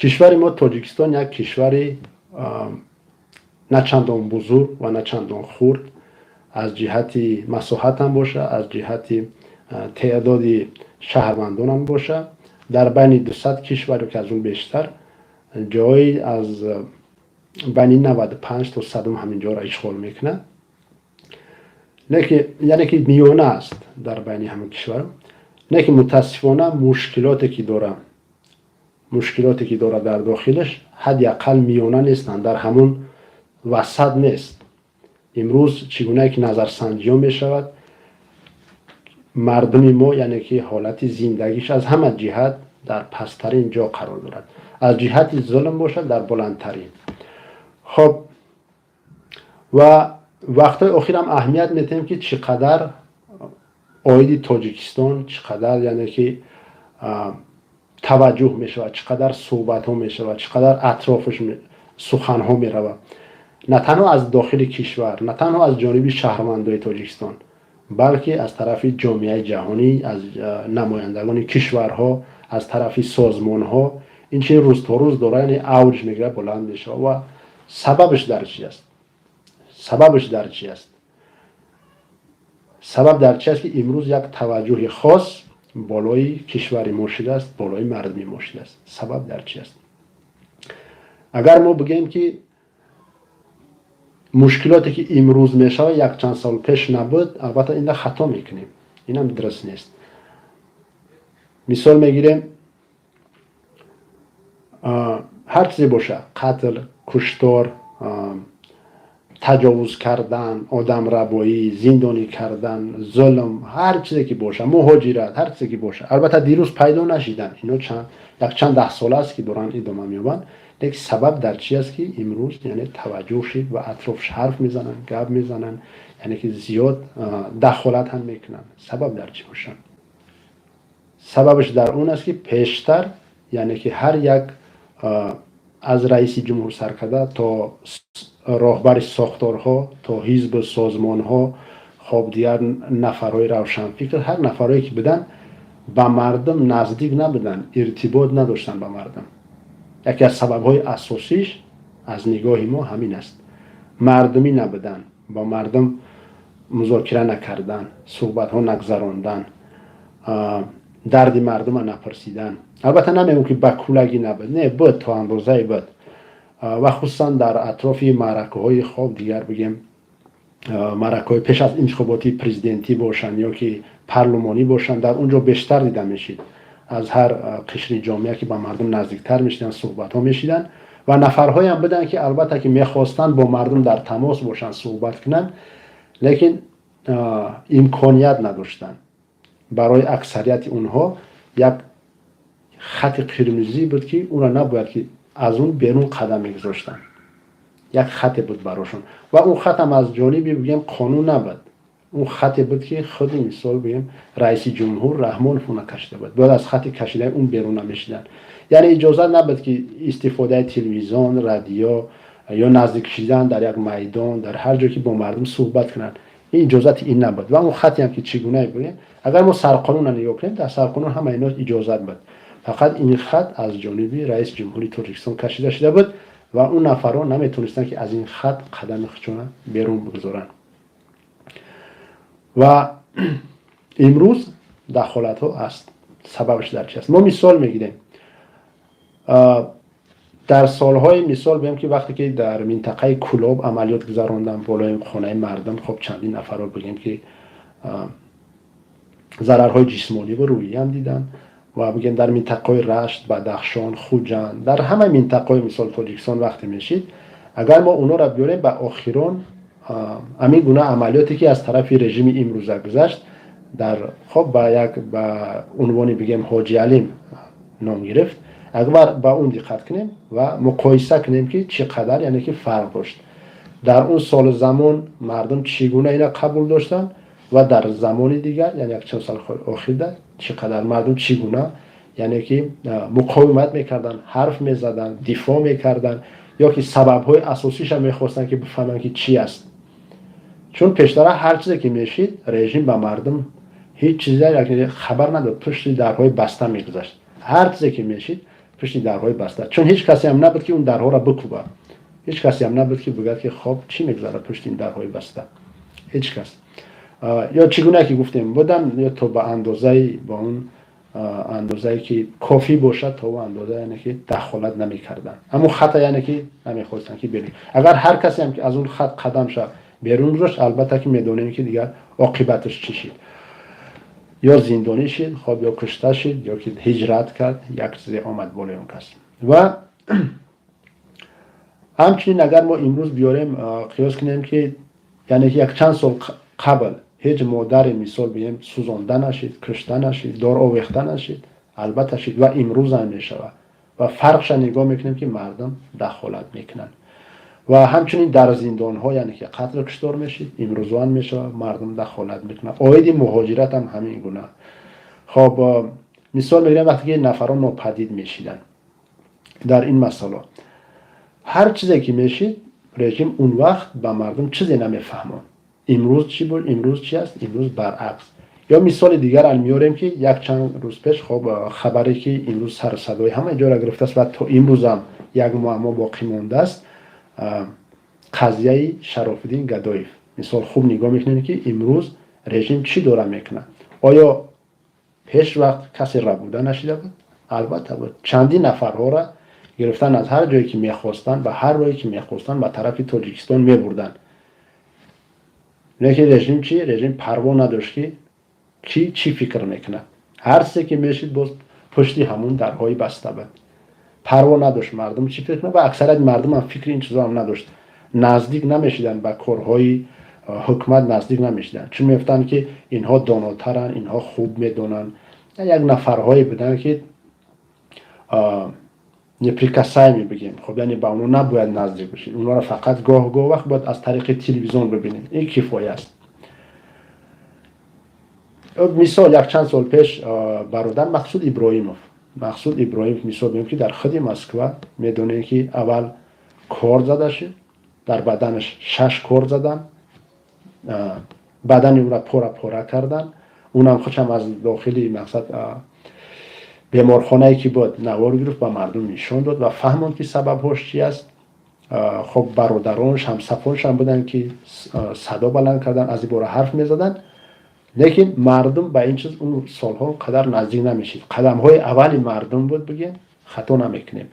Кишвари мо, Тоҷикистон, як кишвари на чандон бузург ва на чандон хурд, аз ҷиҳати масоҳатам боша, аз ҷиҳати теъдоди шаҳрвандонам боша, дар байни 200 кишвар ё ки аз он бештар ҷой аз байни 95 то 100-ум ҳамин ҷоро ишғол мекунад. Яъне ки миёна аст дар байни ҳамин кишвар. Лекин мутаассифона мушкилоте ки дорад дар дохилаш, ҳадди ақал миёна нестанд, дар ҳамун васат нест. Имрӯз чӣ гунае ки назарсанҷиҳо мешавад, мардуми мо, яъне ки ҳолати зиндагиш аз ҳама ҷиҳат дар пасттарин ҷо қарор дорад, аз ҷиҳати зулм бошад, дар баландтарин. Хоб, ва вақтҳои охирам аҳамият медиҳем, ки чӣ қадар оиди Тоҷикистон, чӣ қадар, яъне ки, таваҷҷӯҳ мешавад, чӣ қадар суҳбатҳо мешавад, чӣ қадар атрофаш суханҳо меравад, на танҳо аз дохили кишвар, на танҳо аз ҷониби шаҳрвандои Тоҷикистон, балки аз тарафи ҷомеаи ҷаҳонӣ, аз намояндагони кишварҳо, аз тарафи созмонҳо. Ин чиз рӯз то рӯз дора, яъне авҷ мегирад, баланд мешавад. Ва сабабаш дар чи аст? Сабабаш дар чи аст? Сабаб дар чи аст, ки имрӯз як таваҷҷӯҳи хос болои кишвари мо шудааст, болои мардуми мо шудааст? Сабаб дар чи аст? Агар мо бигӯем, ки мушкилоте ки имрӯз мешавад, якчанд сол пеш набуд, албатта, инда хато мекунем, инам дуруст нест. Мисол мегирем, ҳар чизе боша: қатл, куштор, таҷовуз кардан, одамрабоӣ, зиндонӣ кардан, зулм, ҳар чизе ки боша, муҳоҷират, ҳар чизе ки боша, албатта, дирӯз пайдо нашидан. Ино якчанд даҳсола аст, ки доранд идома меёбанд. Лекин сабаб дар чи аст, ки имрӯз, яъне, таваҷҷӯҳ шид ва атрофш ҳарф мезананд, гап мезананд, яъне ки зиёд дахолат ҳам мекунанд? Сабаб дар чӣ бошад? Сабабаш дар он аст, ки пештар, яъне ки, ҳар як, аз раиси ҷумҳур сар карда то роҳбари сохторҳо, то ҳизбу созмонҳо, хоб, дигар нафарҳои равшанфикр, ҳар нафарҳое ки буданд, ба мардум наздик набуданд, иртибот надоштанд ба мардум. Яке аз сабабҳои асосиш аз нигоҳи мо ҳамин аст: мардумӣ набудан, бо мардум музокира накардан, суҳбатҳо нагзарондан, дарди мардума напурсидан. Албатта, намегӯм, ки ба куллагӣ набуд, не, буд, то андозае буд, ва хусусан дар атрофи маъракаҳои, хоб, дигар бигем, маъракаҳои пеш аз интихоботи президентӣ бошанд ё ки парлумонӣ бошанд, дар он ҷо бештар дида мешид, аз ҳар қишри ҷомеа, ки ба мардум наздиктар мешиданд, суҳбатҳо мешиданд. Ва нафарҳоям буданд, ки албатта, ки мехостанд бо мардум дар тамос бошанд, суҳбат кунанд, лекин имконият надоштанд. Барои аксарияти онҳо як хати қирмизӣ буд, ки онро набояд ки аз он берун қадам мегузоштанд. Як хате буд барошон ва он хатам аз ҷониби, бигем, қонун набуд, он хате буд, ки худи, мисол бигем, раиси ҷумҳур Раҳмонов она кашида буд, бояд аз хати кашидаи он берун намешиданд. Яъне иҷозат набуд, ки истифодаи телевизион, радио ё наздик шидан дар як майдон, дар ҳар ҷо ки бо мардум суҳбат кунанд, ин иҷозати ин набуд. Ва он хатеам ки чӣ гунае бигем, агар мо сарқонунро нигоҳ кунем, дар сарқонун ҳама ино иҷозат буд, фақат ин хат аз ҷониби раиси ҷумҳури Тоҷикистон кашида шуда буд ва он нафарҳо наметонистанд, ки аз ин хат қадами худшона берун бигузоранд. Ва имрӯз дахолатҳо аст. Сабабаш дар чи аст? Мо мисол мегирем, дар солҳои, мисол бигем, ки вақте ки дар минтақаи Кӯлоб амалиёт гузарондам болои хонаи мардум, хоб, чандин нафарро, бигем, ки зарарҳои ҷисмонӣ ва рӯҳиям диданд, ва бигем, дар минтақаҳои Рашт, Бадахшон, Хуҷанд, дар ҳамаи минтақаҳои, мисол, Тоҷикистон вақте мешид, агар мо онҳоро биёрем ба охирон ҳамин гуна амалиёте, ки аз тарафи режими имрӯза гузашт, дар, хоб, ба як ба унвони, бигем, Ҳоҷи Алим ном гирифт, агар ба он диққат кунем ва муқоиса кунем, ки чӣ қадар, яъне ки, фарқ дошт, дар он солу замон мардум чӣ гуна ина қабул доштанд ва дар замони дигар, яъне якчанд соли охирда, чӣ қадар мардум чӣ гуна, яъне ки, муқовимат мекарданд, ҳарф мезаданд, дифоъ мекарданд ё ки сабабҳои асосиша мехостанд, ки бифаҳманд, ки чӣ аст. Чун пештара ҳар чизе ки мешид, режим ба мардум ҳеҷ чизе хабар надод, пушти дарҳои баста мегузашт. Ҳар чизе ки мешид, пушти дарҳои баста мегузашт. Пушти дарҳои баста, чун ҳеҷ касе ҳам набуд, ки он дарҳоро бикӯбад, ҳеҷ касе ҳам набуд, ки бигӯяд, ки хоб, чӣ мегузарад пушти ин дарҳои баста. Ҳеҷ кас ё чӣ гуна ки гуфтем, будан ё то ба андозаи, ба он андозае ки кофӣ бошад, то он андоза, яъне ки дахолат намекарданд. Ҳамун хата, яъне ки намехостанд, ки берун, агар ҳар касе ҳам ки аз он хат қадамша берун гузошт, албатта ки медонем, ки дигар оқибаташ чӣ шид: ё зиндонӣ шид, хоб, ё кушта шид, ё ки ҳиҷрат кард, як чизе омад болои он кас. Ва ҳамчунин агар мо имрӯз биёрем, қиёс кунем, ки яъне ки якчанд сол қабл ҳеҷ модаре, мисол бигем, сӯзонда нашид, кушта нашид, дор овехта нашид? Албатта шид ва имрӯзам мешавад. Ва фарқша нигоҳ мекунем, ки мардум дахолат мекунанд. Ва ҳамчунин дар зиндонҳо, яъне ки қатлу куштор мешид, имрӯзоам мешавад, мардум дахолат мекунанд. Оиди муҳоҷират ҳам ҳамин гуна. Хоб, мисол мегирем, вақте ки нафарон нопадид мешиданд, дар ин масъала ҳар чизе ки мешид, режим он вақт ба мардум чизе намефаҳмонд. Имрӯз чӣ буд? Имрӯз чи аст? Имрӯз баръакс. Ё мисоли дигарам меорем, ки як чанд рӯз пеш, хоб, хабаре ки имрӯз сару садои ҳама ҷоро гирифтааст ва то имрӯзам як муаммо боқӣ мондааст, қазияи Шарофиддин Гадоев. Мисол, хуб нигоҳ мекунем, ки имрӯз режим чӣ дора мекунад. Оё пеш вақт касе рабуда нашида буд? Албатта буд. Чандин нафарҳоро гирифтан, аз ҳар ҷое ки мехостанд, ба ҳар роҳе ки мехостанд, ба тарафи Тоҷикистон мебурданд. Лекин режим чӣ? Режим парво надошт, ки кӣ чӣ фикр мекунад. Ҳар чизе ки мешид, боз пушти ҳамун дарҳои баста буд. Парво надошт, мардум чӣ фикр кунад. Ва аксарияти мардумам фикри ин чизоам надошт, наздик намешиданд ба корҳои ҳукумат, наздик намешиданд, чун мегуфтанд, ки инҳо донотаранд, инҳо хуб медонанд. Як нафарҳое буданд, ки неприкасаемый бигем, хоб, яъне ба онҳо набояд наздик бошед, онҳоро фақат гоҳ гоҳ вақт бояд аз тариқи телевизион бибинед, ин кифоя аст. Мисол, якчанд сол пеш бародар Мақсуд Иброҳимов, Мақсуд Иброҳимов, мисол бигем, ки дар худи Москва, медонем, ки аввал кор зада шуд, дар баданаш шаш кор задан, бадани ӯра пора пора кардан. Унам худшам аз дохили, мақсад, беморхонае ки буд, навор гирифт, ба мардум нишон дод ва фаҳмонд, ки сабабҳош чи аст. Хоб, бародаронш, ҳамсафоншам буданд, ки садо баланд кардан, аз ин бора ҳарф мезаданд, лекин мардум ба ин чиз он солҳо қадар наздик намешид. Қадамҳои аввали мардум буд, бигем, хато намекунем,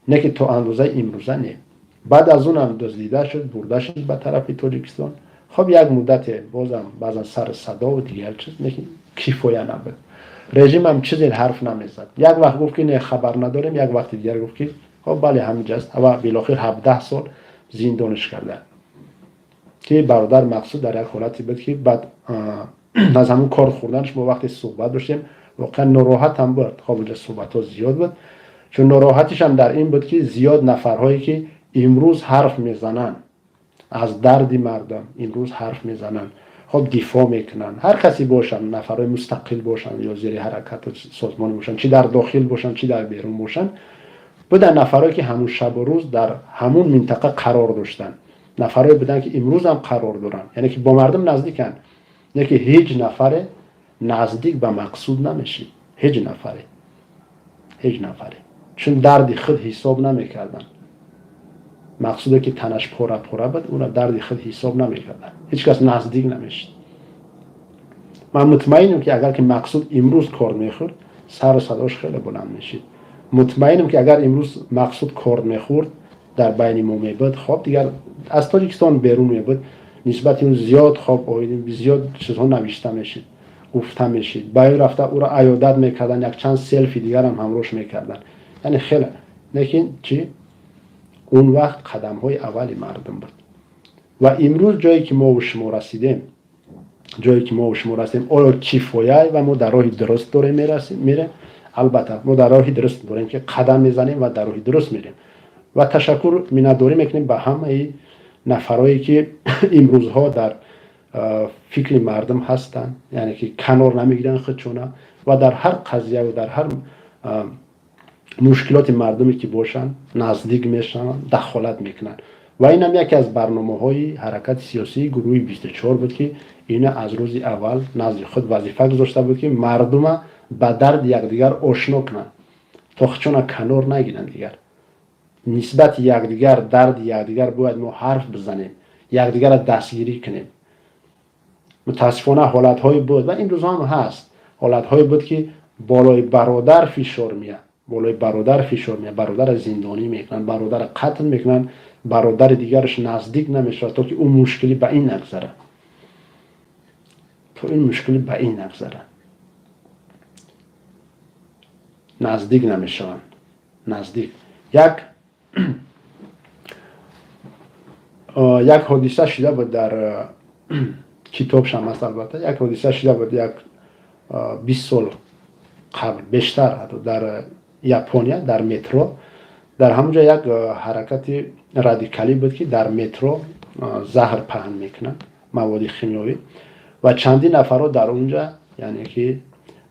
не ки то андозаи имрӯза не. Баъд аз онам дуздида шуд, бурда шуд ба тарафи Тоҷикистон. Хоб, як муддате бозам баъзан сару садову дигар чиз, лекин кифоя набуд. Режимам чизе ҳарф намезад. Як вақт гуфт, ки не, хабар надорем, як вақти дигар гуфт, ки хоб, бале, ҳаминҷаст. Ва билохир 17 сол зиндониш карда, ки бародар Мақсуд дар як ҳолате буд, ки баъд аз ҳамун кор хӯрданаш мо вақте суҳбат доштем, воқеан нороҳатам буд. Хоб, инҷа суҳбатҳо зиёд буд, чун нороҳатишам дар ин буд, ки зиёд нафарҳое ки имрӯз ҳарф мезананд аз дарди мардум, имрӯз ҳарф мезананд, хоб, дифоъ мекунанд, ҳар касе бошанд, нафарҳои мустақил бошанд ё зери ҳаракату созмоне бошанд, чӣ дар дохил бошанд, чӣ дар берун бошанд, буданд нафарҳое, ки ҳамун шабу рӯз дар ҳамун минтақа қарор доштанд, нафарҳое буданд, ки имрӯзам қарор доранд, яъне ки бо мардум наздиканд, не ки ҳеҷ нафаре наздик ба Мақсуд намешид, ҳеҷ нафаре, ҳеҷ нафаре, чун дарди худ ҳисоб намекарданд. Мақсуде ки танаш пора пора буд, ӯро дарди худ ҳисоб намекарданд, ҳеҷ кас наздик намешид. Ман мутмаинам, ки агар ки Мақсуд имрӯз кор мехӯрд, сару садош хеле баланд мешид. Мутмаинам, ки агар имрӯз Мақсуд кор мехӯрд, дар байни мо мебуд, хоб, дигар аз Тоҷикистон берун мебуд, нисбати ӯ зиёд, хоб, зиёд чизҳо навишта мешид, гуфта мешид, ба ӯ рафта ӯро аёдат мекарданд, якчанд селфи дигарам ҳамроҳш мекарданд, яъне хеле. Лекин чӣ? Он вақт қадамҳои аввали мардум буд. Ва имрӯз ҷое ки мову шумо расидем, ҷое ки мову шумо расидем, оё кифоя ва мо дар роҳи дуруст дорем мерем? Албатта, мо дар роҳи дуруст дорем, ки қадам мезанем ва дар роҳи дуруст мерем. Ва ташаккур, миннатдорӣ мекунем ба ҳамаи нафарое, ки имрӯзҳо дар фикри мардум ҳастанд, яъне ки канор намегиранд худшона ва дар ҳар қазияву дар ҳар мушкилоти мардуме ки бошанд, наздик мешаванд, дахолат мекунанд. Ва инам яке аз барномаҳои ҳаракати сиёсии гурӯҳи 24 буд, ки ина аз рӯзи аввал назди худ вазифа гузошта буд, ки мардума ба дарди якдигар ошно кунанд. То худшона канор нагиранд дигар. Нисбати якдигар, дарди якдигар бояд мо ҳарф бизанем, якдигарро дастгирӣ кунем. Мутаассифона, ҳолатҳое буд ва имрӯз ҳам ҳаст, ҳолатҳое буд, ки болои бародар фишор меяд, болои бародар фишор меяд, бародарро зиндонӣ мекунанд, бародарро қатл мекунанд, бародари дигараш наздик намешавад, то ки ӯ мушкилӣ ба ин нагзарад, то ин мушкилӣ ба ин нагзарад, наздик намешаванд, наздик. Як ҳодиса шуда буд, дар китобшам аст албатта. Як ҳодиса шуда буд як 20 сол қабл, бештар ҳатто, дар Япония, дар метро. Дар ҳамон ҷо як ҳаракати радикалӣ буд, ки дар метро заҳр паҳн мекунанд, маводи химиёвӣ, ва чандин нафарро дар он ҷа, яъне ки,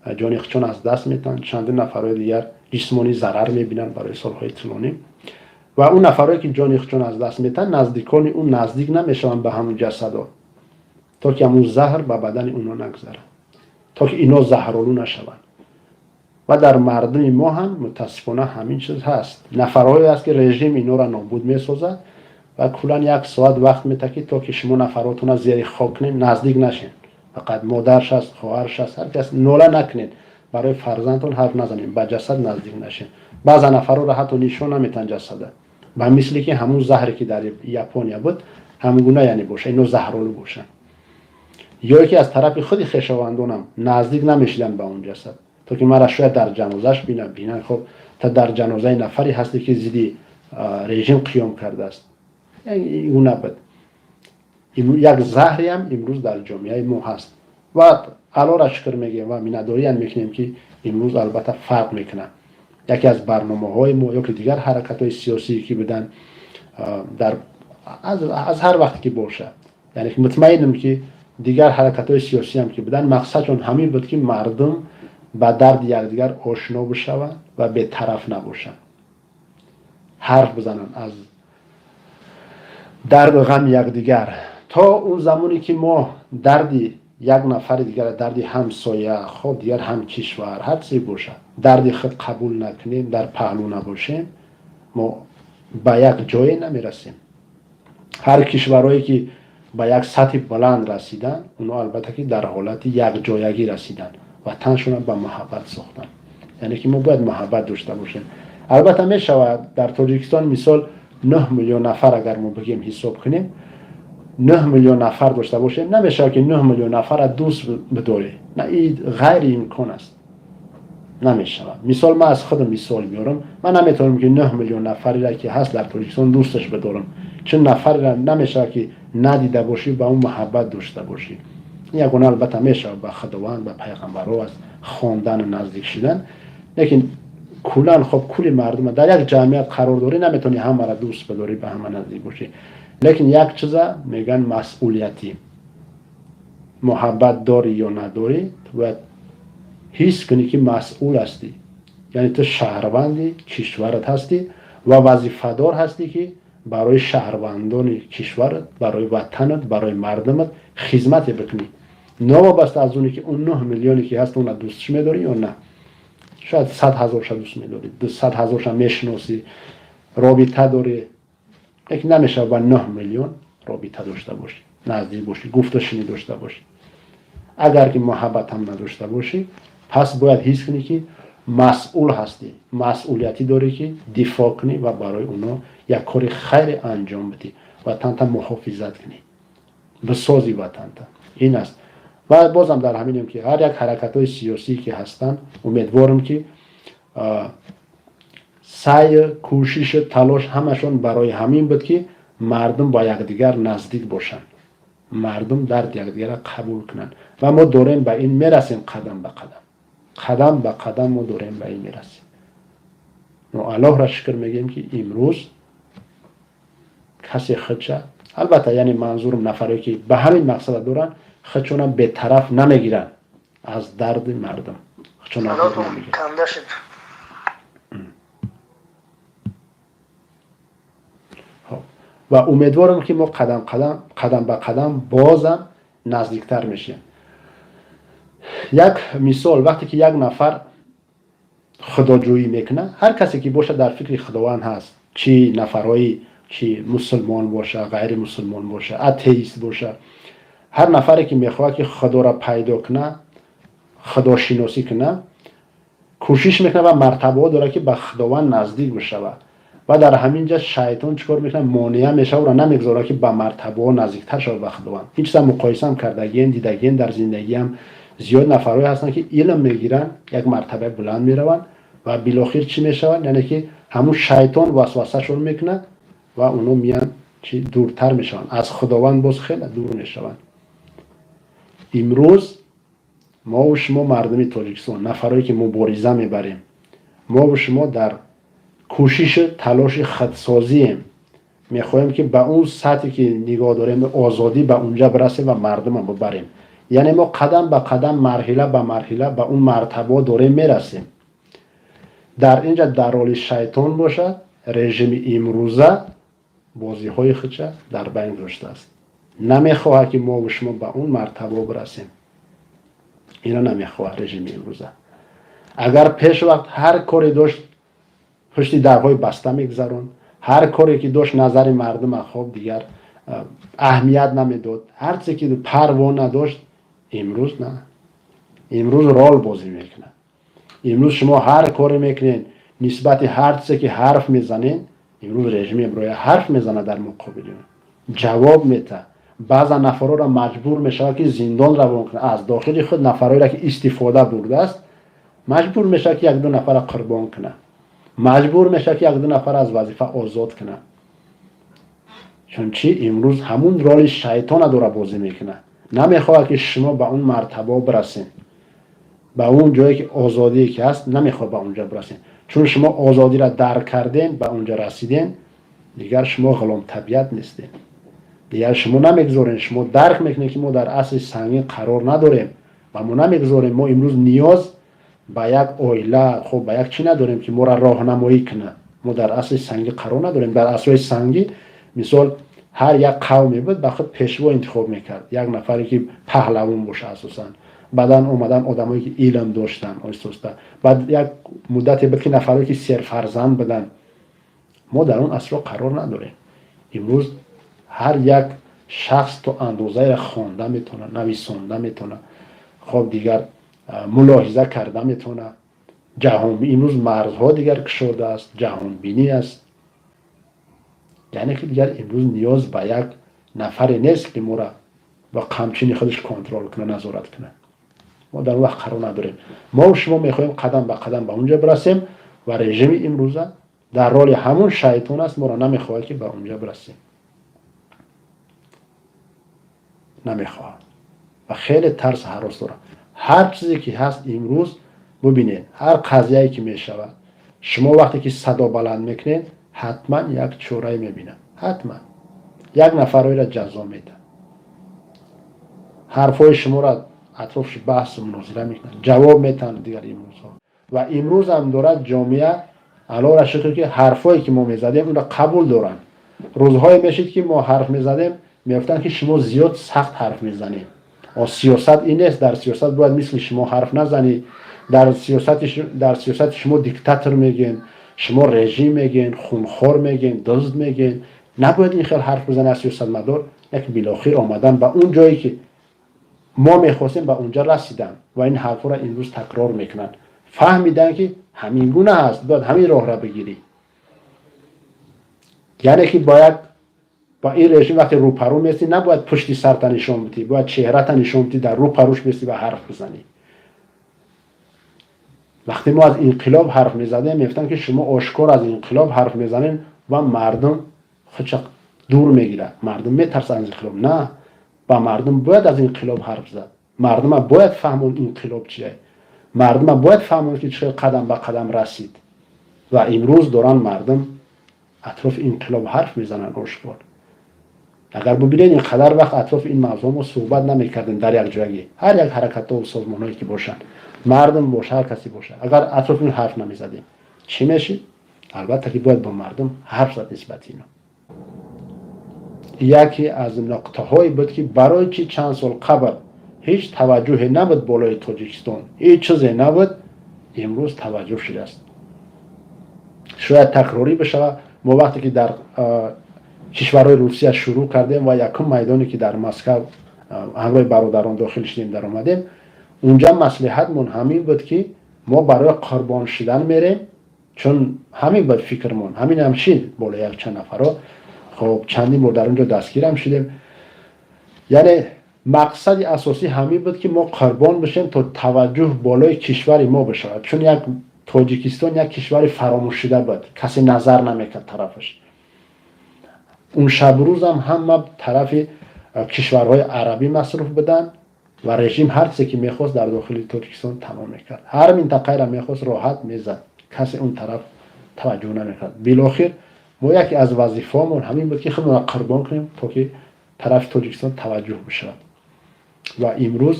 ҷони худшон аз даст метаҳанд, чандин нафарҳои дигар ҷисмонӣ зарар мебинанд барои солҳои тӯлонӣ. Ва он нафарое, ки ҷони худшон аз даст метаҳанд, наздикони ӯ наздик намешаванд ба ҳамон ҷасадо, то ки ҳамун заҳр ба бадани онҳо нагзарад, то ки ино заҳролӯ нашаванд. Ва дар мардуми мо ҳам мутаассифона ҳамин чиз ҳаст. Нафарҳое аст, ки режим инора нобуд месозад ва куллан як соат вақт метаҳад, ки то ки шумо нафаротона зери хок кунед, наздик нашед. Фақат модарш аст, хоҳарш аст, ҳар кас, нола накунед, барои фарзандтон ҳарф назанед, ба ҷасад наздик нашед. Баъза нафарҳоро ҳатто нишон наметаҳанд ҷасада, ба мисли ки ҳамун заҳре, ки дар Япония буд, ҳамон гуна, яъне, боша, ино заҳролӯ бошанд. Ё ки аз тарафи худи хешовандонам наздик намешиданд ба он ҷасад, то ки мара шояд дар ҷанозаш бинанд. Хоб, та дар ҷанозаи нафаре ҳасте, ки зидди режим қиём кардааст. Гуна буд. Як заҳриам имрӯз дар ҷомеаи мо ҳаст ва Аллоҳра шукр мегӯем ва миннатдориам мекунем, ки имрӯз албатта фарқ мекунад. Яке аз барномаҳои мо ё ки дигар ҳаракатҳои сиёсие, ки буданд дар аз ҳар вақте ки бошад, яъне ки мутмаинам, ки дигар ҳаракатҳои сиёсиам ки буданд, мақсадшон ҳамин буд, ки мардум ба дарди якдигар ошно бишаванд ва бетараф набошанд, ҳарф бизананд аз дарду ғами якдигар. То он замоне ки мо дарди як нафари дигар, дарди ҳамсоя, хоб, дигар ҳамкишвар, ҳар чизе бошад, дарди худ қабул накунем, дар паҳлӯ набошем, мо ба як ҷое намерасем. Ҳар кишварҳое, ки ба як сатҳи баланд расиданд, онҳо албатта ки дар ҳолати якҷоягӣ расиданд, ватаншона ба муҳаббат сохтанд. Яъне ки мо бояд муҳаббат дошта бошем. Албатта, мешавад дар Тоҷикистон, мисол, 9 миллион нафар, агар мо бигем, ҳисоб кунем, 9 миллион нафар дошта бошем, намешавад, ки 9 миллион нафарро дӯст бидорӣ. На, ин ғайриимкон аст, намешавад. Мисол, ман аз худам мисол меорам: ман наметавонам, ки 9 миллион нафареро, ки ҳаст дар Тоҷикистон, дӯсташ бидорам, чун нафареро намешавад, ки надида бошӣ, ба он муҳаббат дошта бошӣ. Ягона, албатта, мешавад ба Худованд, ба пайғамбарҳо аз хондану наздик шудан. Лекин куллан, хоб, кулли мардума дар як ҷамъият қарор дорӣ, наметавонӣ ҳамаро дӯст бидорӣ, ба ҳама наздик бошӣ. Лекин як чиза мегӯянд: масъулиятӣ. Муҳаббат дорӣ ё надорӣ, ту бояд ҳис кунӣ, ки масъул ҳастӣ, яъне ту шаҳрванди кишварат ҳастӣ ва вазифадор ҳастӣ, ки барои шаҳрвандони кишварат, барои ватанат, барои мардумат хизмате бикунӣ, новобаста аз оне ки он 9 миллионе, ки ҳаст, она дӯстш медорӣ ё на. Шояд 100 ҳазорша дӯст медорӣ, 200 ҳазорша мешиносӣ, робита дорӣ, лекин намешавад ба 9 миллион робита дошта бошӣ, наздик бошӣ, гуфтушунид дошта бошӣ. Агар ки муҳаббатам надошта бошӣ, пас бояд ҳис кунӣ, ки масъул ҳастӣ, масъулиятӣ дорӣ, ки дифоъ кунӣ ва барои онҳо як кори хайре анҷом бидӣ, ватанта муҳофизат кунӣ, бисози ватанта. Ин аст. Ва бозам дар ҳаминем, ки ҳар як ҳаракатҳои сиёсие, ки ҳастанд, умедворам, ки саъю кӯшишу талош ҳамашон барои ҳамин буд, ки мардум ба якдигар наздик бошанд, мардум дарди якдигарро қабул кунанд. Ва мо дорем ба ин мерасем, қадам ба қадам, қадам ба қадам мо дорем ба ин мерасем. Мо Аллоҳро шукр мегӯем, ки имрӯз касе худша, албатта, яъне манзурам нафаре, ки ба ҳамин мақсада доранд, худшона бетараф намегиранд аз дарди мардум, худшона канда шуд. Хоб. Ва умедворам, ки мо қадам қадам, қадам ба қадам бозам наздиктар мешавем. Як мисол: вақте ки як нафар Худоҷӯӣ мекунад, ҳар касе ки бошад, дар фикри Худованд ҳаст, чӣ нафарҳои, чӣ мусулмон боша, ғайри мусулмон боша, атеист боша, ҳар нафаре ки мехоҳад, ки Худоро пайдо кунад, худошиносӣ кунад, кӯшиш мекунад ва мартабаҳо дорад, ки ба Худованд наздик бишавад. Ва дар ҳамин ҷа шайтон чӣ кор мекунад? Монеа мешавад, ӯро намегузорад, ки ба мартабаҳо наздиктар шавад ба Худованд. Ин чиза муқоисаам кардагием, дидагием. Дар зиндагиам зиёд нафарҳое ҳастанд, ки илм мегиранд, як мартабаи баланд мераванд ва билохир чӣ мешаванд? Яъне ки ҳамун шайтон васвасашон мекунад ва оно меянд, чи дуртар мешаванд аз Худованд, боз хеле дур мешаванд. Имрӯз мову шумо, мардуми Тоҷикистон, нафарое ки мубориза мебарем, мову шумо дар кӯшишу талоши худсозием. Мехоҳем, ки ба он сатҳе ки нигоҳ дорем, озодӣ, ба унҷа бирасем ва мардумам бибарем. Яъне мо қадам ба қадам, марҳила ба марҳила ба он мартабаҳо дорем мерасем. Дар инҷа дар роли шайтон бошад, режими имрӯза бозиҳои худша дар байн гузоштааст, намехоҳад, ки мову шумо ба он мартабаҳо бирасем. Ино намехоҳад режими имрӯза. Агар пеш вақт ҳар коре дошт, пушти дарҳои баста мегузаронд, ҳар коре ки дошт, назари мардума хоб дигар аҳамият намедод, ҳар чизе ки парво надошт, имрӯз на, имрӯз рол бозӣ мекунад. Имрӯз шумо ҳар коре мекунед, нисбати ҳар чизе ки ҳарф мезанед, имрӯз режим мебирояд, ҳарф мезанад, дар муқобили ҷавоб метаҳад. Баъзан нафарҳоро маҷбур мешавад, ки зиндон равон кунад. Аз дохили худ нафарҳоеро ки истифода бурдааст, маҷбур мешавад, ки якду нафарро қурбон кунад, маҷбур мешавад, ки якду нафар аз вазифа озод кунад. Чун чӣ? Имрӯз ҳамун роли шайтона дора бозӣ мекунад, намехоҳад, ки шумо ба он мартабао бирасед, ба он ҷое ки озодие ки ҳаст, намехоҳад ба онҷа бирасед. Чун шумо озодиро дарк кардем, ба онҷа расидем, дигар шумо ғуломтабиат нестед, дигар шумо намегузорем. Шумо дарк мекунед, ки мо дар асри сангин қарор надорем ва мо намегузорем. Мо имрӯз ниёз ба як оила, хоб, ба як чӣ надорем, ки моро роҳнамоӣ кунад. Мо дар асри сангӣ қарор надорем. Дар асрҳои сангӣ, мисол, ҳар як қавме буд, ба худ пешво интихоб мекард, як нафаре ки паҳлавон боша асосан. Баъдан омадан одамое ки илм доштанд оҳиста оҳиста. Баъд як муддате буд, ки нафарое ки серфарзанд буданд. Мо дар он асрҳо қарор надорем. Имрӯз ҳар як шахс то андозаеро хонда метавонад, нависонда метавонад, хоб, дигар мулоҳиза карда метавонад. Ҷаҳон имрӯз марзҳо дигар кушодааст, ҷаҳонбинӣ аст. Яъне ки дигар имрӯз ниёз ба як нафаре нест, ки моро ба қамчини худаш контрол кунад, назорат кунад. Мо дар он вақт қарор надорем. Мо шумо мехоҳем қадам ба қадам ба онҷа бирасем ва режими имрӯза дар роли ҳамун шайтон аст, моро намехоҳад, ки ба онҷа бирасем, намехоҳад ва хеле тарс, ҳарос дорад. Ҳар чизе ки ҳаст имрӯз, бубинед, ҳар қазияе ки мешавад, шумо вақте ки садо баланд мекунед, ҳатман як чорае мебинад, ҳатман як нафарҳоеро ҷазо медиҳад, ҳарфҳои шуморо атрофш баҳсу мунозира мекунанд, ҷавоб метаҳанд дигар имрӯзҳо. Ва имрӯзам дорад ҷомеа, Аллоҳро шукр, ки ҳарфҳое ки мо мезадем, онро қабул доранд. Рӯзҳое мешид, ки мо ҳарф мезадем, мегуфтанд, ки шумо зиёд сахт ҳарф мезанед, сиёсат ин нест, дар сиёсат бояд мисли шумо ҳарф назанӣ, дар сиёсати шумо диктатор мегӯен, шумо режим мегӯен, хунхор мегӯен, дузд мегӯен, набояд ин хел ҳарф бизани аз сиёсатмадор. Як билохир омадан ба он ҷое ки мо мехостем, ба онҷа расиданд ва ин ҳарфҳоро имрӯз такрор мекунанд. Фаҳмиданд, ки ҳамин гуна ҳаст, бояд ҳамин роҳро бигирӣ. Яъне ки бояд ба ин режим вақте рӯпарӯ местӣ, набояд пушти сарта нишон бидӣ, бояд чеҳрата нишон бидӣ, дар рӯпарӯш местӣ ва ҳарф бизанӣ. Вақте мо аз инқилоб ҳарф мезадем, мегуфтанд, ки шумо ошкор аз инқилоб ҳарф мезанем ва мардум худша дур мегирад, мардум метарсад аз инқилоб. На, ба мардум бояд аз инқилоб ҳарф зад, мардума бояд фаҳмонд, инқилоб чие, мардума бояд фаҳмонд, ки чӣ хел қадам ба қадам расид. Ва имрӯз доранд мардум атрофи инқилоб ҳарф мезананд ошкор. Агар бубинед, ин қадар вақт атрофи ин мавзӯъ мо суҳбат намекардем дар як ҷоягӣ. Ҳар як ҳаракатҳо, созмонҳое ки бошанд, мардум боша, ҳар касе боша, агар атрофи ин ҳарф намезадем, чӣ мешид? Албатта ки бояд бо мардум ҳарф зад нисбати ино. Яке аз нуқтаҳое буд, ки барои чӣ чанд сол қабл ҳеҷ таваҷҷӯҳе набуд болои Тоҷикистон, ҳеҷ чизе набуд, имрӯз таваҷҷӯҳ шудааст. Шояд такрорӣ бишавад. Мо вақте ки дар кишварҳои Русия шурӯъ кардем ва якум майдоне, ки дар Москав ҳамроҳи бародарон дохил шудем, даромадем, унҷа маслиҳатмон ҳамин буд, ки мо барои қурбон шудан мерем, чун ҳамин буд фикрмон, ҳаминам шид боло якчанд нафаро. Хоб, чандин бор дар он ҷо дастгирам шудем. Яъне мақсади асосӣ ҳамин буд, ки мо қурбон бишем, то таваҷҷӯҳ болои кишвари мо бишавад, чун як Тоҷикистон як кишвари фаромӯшшуда буд, касе назар намекард тарафаш. Он шабрӯзам ҳама тарафи кишварҳои арабӣ масруф буданд ва режим ҳар чизе ки мехост, дар дохили Тоҷикистон тамом мекард, ҳар минтақаеро мехост, роҳат мезад, касе он тараф таваҷҷӯҳ намекард. Билохир мо яке аз вазифаҳомон ҳамин буд, ки худмонро қурбон кунем, то ки тарафи Тоҷикистон таваҷҷӯҳ бишавад. Ва имрӯз,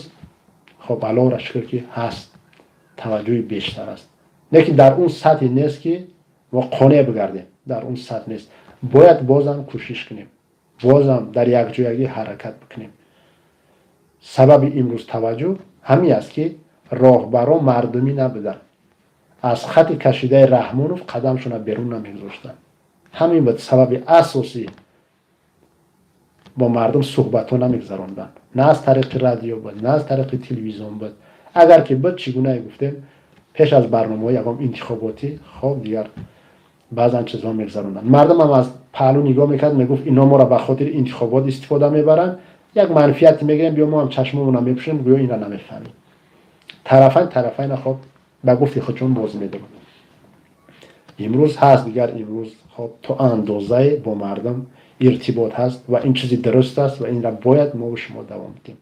хоб, Аллоҳро шукр, ки ҳаст, таваҷҷӯҳи бештар аст, лекин дар он сатҳе нест, ки мо қонеъ бигардем. Дар он сатҳ нест, бояд бозам кӯшиш кунем, бозам дар якҷоягӣ ҳаракат бикунем. Сабаби имрӯз таваҷҷӯҳ ҳамин аст, ки роҳбарон мардумӣ набуданд, аз хати кашидаи Раҳмонов қадамшона берун намегузоштанд. Ҳамин буд сабаби асосӣ. Бо мардум суҳбатҳо намегузаронданд, на аз тариқи радио буд, на аз тариқи телевизион буд. Агар ки буд, чӣ гунае гуфтем, пеш аз барномаҳои ягон интихоботӣ, хоб, дигар баъзан чизҳо мегузаронданд. Мардумам аз паҳлӯ нигоҳ мекард, мегуфт: «Ино моро ба хотири интихобот истифода мебаранд, як манфиате мегирем, биё мо ҳам чашмомона мепӯшем, гӯё инро намефаҳмем». Тарафайн тарафайна, хоб, ба гуфти худшон бозӣ медоранд. Имрӯз ҳаст дигар, имрӯз, хоб, то андозае бо мардум иртибот ҳаст ва ин чизи дуруст аст ва инро бояд мову шумо давом диҳем.